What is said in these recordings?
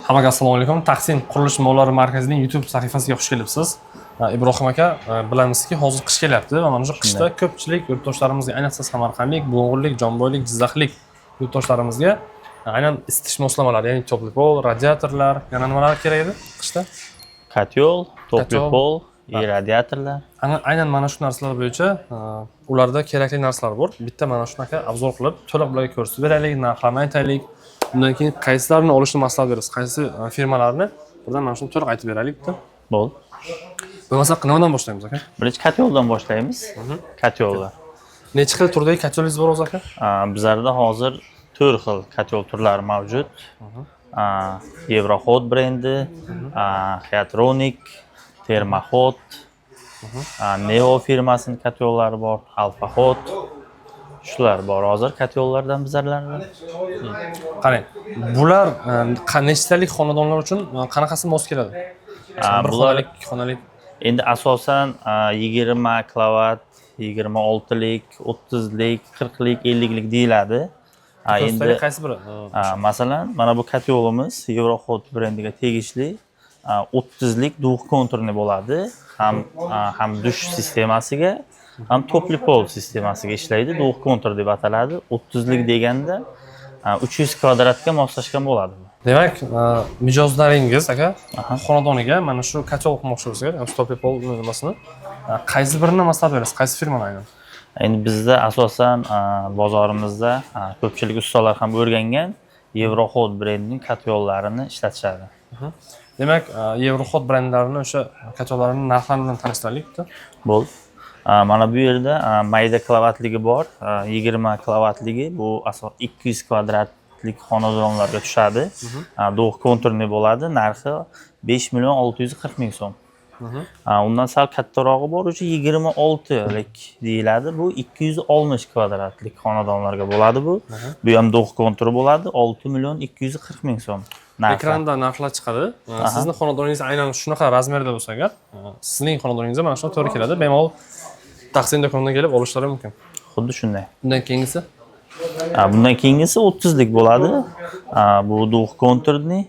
Hammaga assalomu alaykum. Taqsim qurilish mollari markazining YouTube sahifasiga xush kelibsiz. Ibrohim aka, bilamizki, hozir qish kelyapti va mana shu qishda ko'pchilik yurtdoshlarimizga, ayniqsa samarqandlik, bulung'urlik, jomboylik, jizzaxlik yurtdoshlarimizga aynan isitish moslamalari, ya'ni теплый pol, radiatorlar, yana nimalar kerak edi qishda? Котёл, тёплый Котёл. Pol и radiatorlar. Aynan mana shu narsalar bo'yicha ularda kerakli narsalar bor. Bitta mana shunaqa обзор qilib, to'liq ularga ko'rsatib beraylik, narxlarni aytaylik. Undan keyin qaysilarini olishni maslahat berasiz, qaysi firmalarni, birdan mana shuni to'liq aytib beraylik bitta. Bo'ldi. Bo'lmasa nimadan boshlaymiz, aka? Birinchi котёл dan boshlaymiz. Котёл lar. Necha xil turdagi котёл ingiz bor o'zi, aka? Bizlarda hozir to'rt xil котёл turlari mavjud. Yevrohot brendi, Heatronic, Termohot, Neo firmasining котёл lari bor, Alfahot. Shular bor hozir котёл lardan bizlarda. Qarang, bular nechtalik xonadonlar uchun qanaqasi mos keladi? Bir xonalik, ikki xonalik? Endi asosan 20 kilovat, 26lik, 30lik, 40lik, 50lik deyiladi. Endi Endi qaysi biri? Masalan, mana bu котёл imiz Yevrohot brendiga tegishli, 30lik двухконтурный bo'ladi. Ham dush sistemasiga, ham тёплый pol sistemasiga ishlaydi. Двухконтур deb ataladi. 30lik deganda 300 kvadratga moslashgan bo'ladi bu. Demak, mijozlaringiz, aka, xonadoniga mana shu котёл qilmoqchi bo'lsa, ya'ni pol nimasini, qaysi birini maslahat berasiz? Qaysi firmani aynan? Endi bizda asosan bozorimizda ko'pchilik ustalar ham o'rgangan Yevrohot brendining котёл larini ishlatishadi. Demak, Yevrohot brendlarini o'sha котёл larini narxlari bilan tanishtiraylik bitta. Bo'ldi. Mana bu yerda mayda kilovatligi bor. 20 kilovatligi, bu asosan 200 kvadratlik xonadonlarga tushadi. Двухконтурный bo'ladi. Narxi 5 million 640 ming so'm. Undan sal kattarog'i bor, o'sha 26lik deyiladi. Bu 260 kvadratlik xonadonlarga bo'ladi bu. Bu ham двухконтур bo'ladi. 6 million 240 ming so'm narxi. Ekranda narxlar chiqadi. Sizni xonadoningiz aynan shunaqa размер da bo'lsa agar, sizning xonadoningizga mana shunaqa to'g'ri keladi. Bemalol Taqsim do'konidan kelib olishlari mumkin. Xuddi shunday. Undan keyingisi? Bundan keyingisi 30lik bo'ladi. Bu двухконтурный.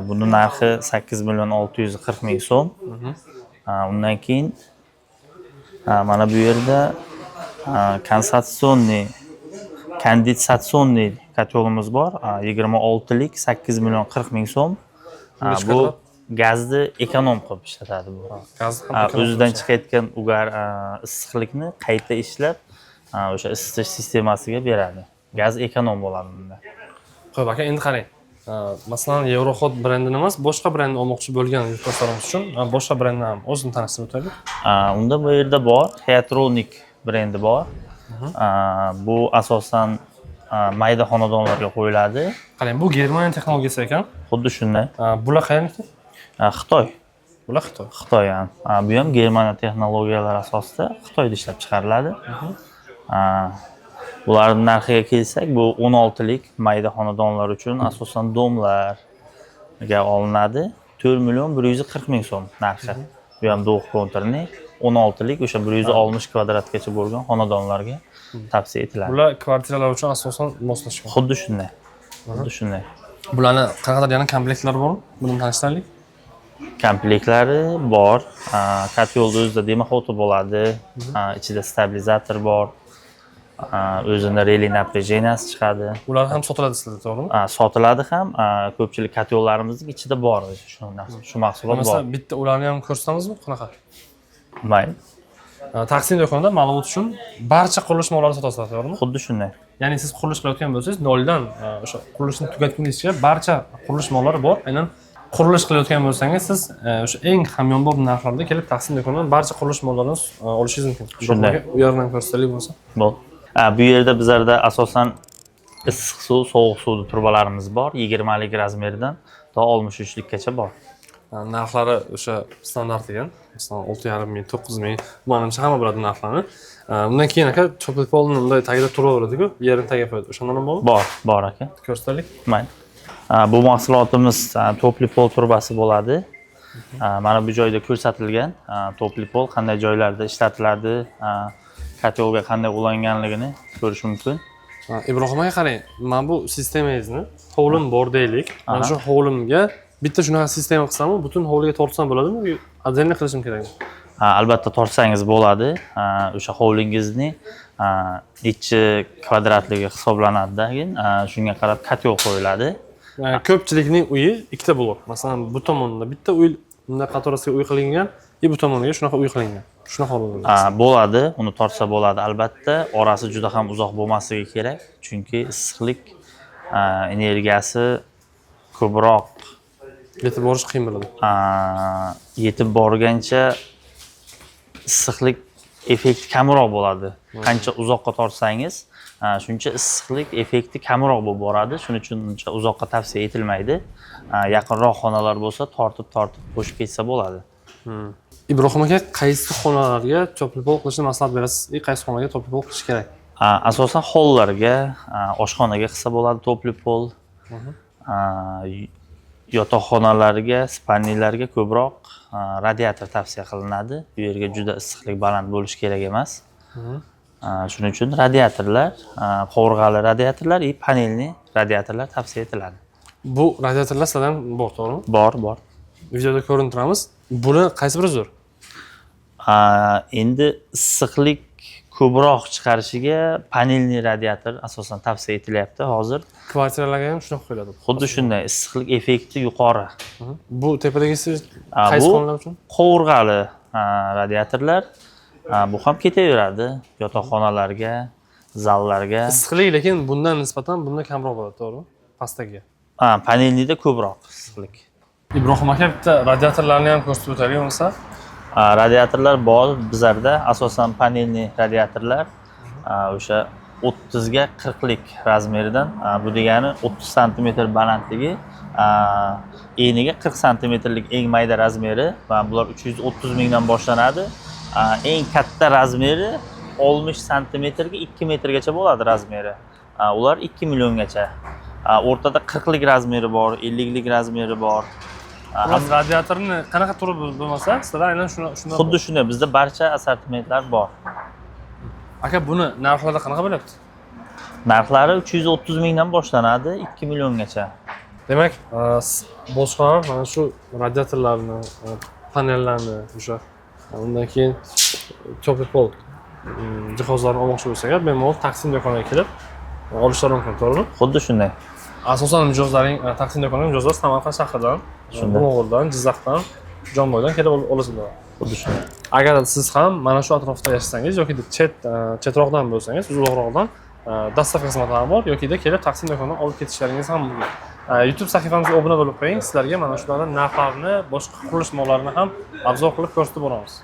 Buni narxi 8 million 640 ming so'm. Undan keyin mana bu yerda конденсационный конденсационный котёл imiz bor. 26lik 8 million 40 ming so'm. Necha Bu kvadrat? Gazni эконом qilib ishlatadi bu. Gaz ham эконом O'zidan qilish. Chiqayotgan угар, issiqlikni qayta ishlab, o'sha isitish sistemasiga beradi. Gaz эконом bo'ladi bunda. Xo'p, aka, endi qarang. Masalan, Yevrohot brendini emas, boshqa brendni olmoqchi bo'lgan yurtdoshlarimiz uchun boshqa brendni ham o'zini tanishtirib o'taylik. Unda bu yerda bor, Heatronic brendi bor. Bu asosan mayda xonadonlarga qo'yiladi. Qarang, bu Germaniya texnologiyasi ekan. Xuddi shunday. Bular qayerniki? Xitoy. Bular Xitoy. Xitoy ham. Bu ham Germaniya texnologiyalari asosida Xitoyda ishlab chiqariladi. Bularning narxiga kelsak, bu 16lik mayda xonadonlar uchun asosan дом larga olinadi. 4 million 140 ming so'm narxi. Bu ham двухконтурный 16lik, o'sha 160 kvadratgacha bo'lgan xonadonlarga tavsiya etiladi. Bular kvartiralar uchun asosan moslashgan. Xuddi shunday. Xuddi shunday. Bularni qanaqadir yana komplektlari bormi? Buni tanishtiraylik. Komplektlari bor. Котёл ni o'zida дымоход i bo'ladi. Ichida stabilizator bor. O'zini реле напряжения si chiqadi. Ular ham sotiladi sizlarda, to'g'rimi? Sotiladi ham. Ko'pchilik котёл larimizning ichida bor shu narsa, shu mahsulot Bo'lmasa bor. Bitta ularni ham ko'rsatamizmi? Qanaqa? Mayli. Taqsim do'konida, ma'lumot uchun, barcha qurilish mollarini sotasizlar, to'g'rimi? Xuddi shunday. Ya'ni siz qurilish qilayotgan bo'lsangiz, noldan o'sha qurilishni tugatguningizcha barcha qurilish mollari bor. Aynan qurilish qilayotgan bo'lsangiz, siz o'sha eng hamyonbop narxlarda kelib Taqsim do'konidan barcha qurilish mollarini olishingiz mumkin. Shunday. U yerdan ham ko'rsataylik bo'lsa. Bo'ldi. Bu yerda bizlarda asosan issiq suv, sovuq suvni trubalarimiz bor. 20 lik размер dan to 63likkacha bor. Narxlari o'sha standart ekan. Masalan, 6,5 ming, 9 ming. Manimcha, hamma biladi narxlarni. Undan keyin, aka, тёплый polni bunday tagida turib oladiku, yerini tagiga qo'yadi. O'shandan ham bormi? Bor, bor, aka. Ko'rsataylik. Mayli. Bu mahsulotimiz тёплый pol trubasi bo'ladi. Mana bu joyda ko'rsatilgan тёплый pol qanday joylarda ishlatiladi, котёл ga qanday ulanganligini ko'rish mumkin. Ha, Ibrohim aka, qarang, mana bu sistemangizni, hovlim bor deylik. Mana shu hovlimga bitta shunaqa sistema qilsam, butun hovliga tortsam bo'ladimi yoki отдельно qilishim kerakmi? Ha, albatta tortsangiz bo'ladi. Ha, o'sha hovlingizni, ha, nechi kvadratligi hisoblanadi, keyin, ha, shunga qarab котёл qo'yiladi. Ya'ni ko'pchilikning uyi ikkita blok. Masalan, bu tomonda bitta uy, bunday qatorasiga uy qilingan, и bu tomoniga shunaqa uy qilingan. Shunaqa bo'ladi. Ha, bo'ladi, uni tortsa bo'ladi albatta. Orasi juda ham uzoq bo'lmasligi kerak, chunki issiqlik, ha, energiyasi ko'proq Yetib borish qiyin bo'ladi. Ha, yetib borgancha issiqlik effekti kamroq bo'ladi. Qancha uzoqqa tortsangiz, ha, shuncha issiqlik effekti kamroq bo'lib boradi. Shuning uchun uncha uzoqqa tavsiya etilmaydi. Ha, yaqinroq xonalar bo'lsa, tortib tortib qo'shib ketsa bo'ladi. Ibrohim aka, qaysi xonalarga тёплый пол qilishni maslahat berasiz? И qaysi xonaga тёплый пол qilish kerak? Ha, asosan hollarga, ha, oshxonaga qilsa bo'ladi тёплый пол. Ha, yotoqxonalarga, спальни larga ko'proq, ha, radiator tavsiya qilinadi. Bu yerga juda issiqlik baland bo'lishi kerak emas. Ha, shuning uchun radiatorlar, ha, qovurg'ali radiatorlar и панельный radiatorlar tavsiya etiladi. Bu radiatorlar sizlarda ham bor, to'g'rimi? Bor, bor. Videoda ko'rinib turamiz. Buni qaysi biri zo'r? Ha, endi issiqlik ko'proq chiqarishiga панельный radiator asosan tavsiya etilyapti hozir. Kvartiralarga ham shunaqa qo'yiladi. Xuddi shunday, issiqlik effekti yuqori. Bu tepadagisi qaysi bu xonalar uchun? Qovurg'ali, ha, radiatorlar. Ha, bu ham ketaveradi yotoqxonalarga, zallarga. Issiqlik lekin bundan nisbatan bundan kamroq bo'ladi, to'g'rimi? Pastdagi. Ha, панельный da ko'proq issiqlik. Ibrohim aka, bitta radiatorlarni ham ko'rsatib o'taylik bo'lmasa. Ha, radiatorlar bor bizlarda, asosan панельный radiatorlar, ha, o'sha 30 ga 40lik razmeridan. Ha, bu degani 30 santimetr balandligi, ha, eniga 40 santimetrlik eng mayda razmeri va bular 330 mingdan boshlanadi. Ha, eng katta razmeri 60 santimetrga 2 metrgacha bo'ladi razmeri. Ha, ular 2 milliongacha. Ha, o'rtada 40lik razmeri bor, 50lik razmeri bor. Ha, Xullas, radiatorni qanaqa turi bo'lmasa, sizlarda aynan shundan xuddi shunday, bizda barcha assortimentlar bor. Aka, buni narxlari qanaqa bo'lyapti? Narxlari 330 mingdan boshlanadi, 2 milliongacha. Demak, boshqalar mana shu radiatorlarni, panellarni, o'sha undan keyin тёплый пол jihozlarini olmoqchi bo'lsalar, bemalol Taqsim do'koniga kelib olishlari mumkin, to'g'rimi? Xuddi shunday. Asosan mijozlaring, Taqsim do'koniga mijozlar Samarqand shahridan, Shunday. Bulung'urdan, Jizzaxdan, Jomboydan kelib olasilar. Xuddi shunday. Agar siz ham mana shu atrofda yashasangiz yoki chetroqdan bo'lsangiz, uzoqroqdan, доставка xizmati ham bor yokida kelib Taqsim do'konidan olib ketishlaringiz ham mumkin. YouTube sahifamizga obuna bo'lib qo'ying. Sizlarga mana shularni narxlarini, boshqa qurilish mollarini ham обзор qilib ko'rsatib boramiz.